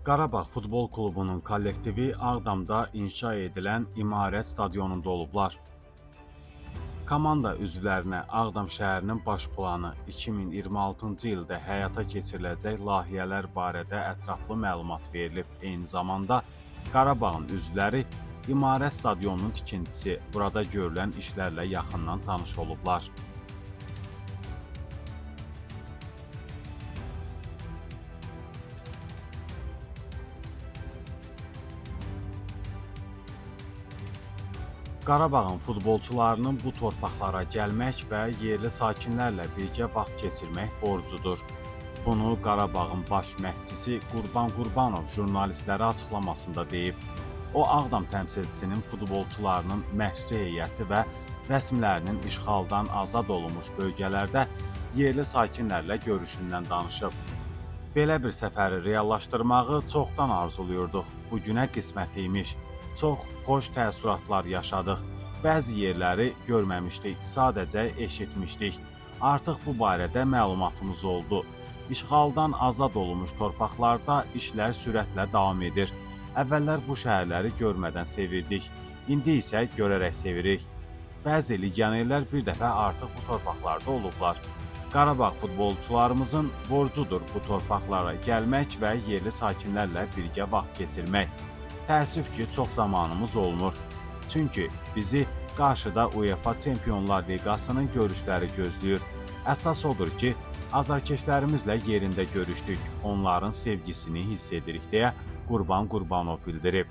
Qarabağ futbol klubunun kollektivi Ağdamda inşa edilən İmarət stadionunda olublar. Komanda üzvlərinə Ağdam şəhərinin baş planı, 2026-cı ildə həyata keçiriləcək layihələr barədə ətraflı məlumat verilib. Eyni zamanda Qarabağın üzvləri İmarət stadionunun tikintisi, burada görülən işlərlə yaxından tanış olublar. Qarabağın futbolçularının bu torpaqlara gəlmək və yerli sakinlərlə birgə vaxt keçirmək borcudur. Bunu Qarabağın baş məşqçisi Qurban Qurbanov jurnalistlərə açıqlamasında deyib. O, Ağdam təmsilçisinin futbolçularının məşqçi heyəti və rəsmilərinin işğaldan azad olunmuş bölgələrdə yerli sakinlərlə görüşündən danışıb. Belə bir səfəri reallaşdırmağı çoxdan arzuluyurduq. Bu günə qismət imiş. Çox xoş təəssüratlar yaşadıq. Bəzi yerləri görməmişdik, sadəcə eşitmişdik. Artıq bu barədə məlumatımız oldu. İşğaldan azad olunmuş torpaqlarda işlər sürətlə davam edir. Əvvəllər bu şəhərləri görmədən sevirdik, indi isə görərək sevirik. Bəzi legionerlər bir dəfə artıq bu torpaqlarda olublar. Qarabağ futbolçularımızın borcudur bu torpaqlara gəlmək və yerli sakinlərlə birgə vaxt keçirmək. Təəssüf ki, çox zamanımız olmur. Çünki bizi qarşıda UEFA Çempionlar Liqasının görüşləri gözləyir. Əsas odur ki, azarkeşlərimizlə yerində görüşdük, onların sevgisini hiss edirik deyə Qurban Qurbanov bildirib.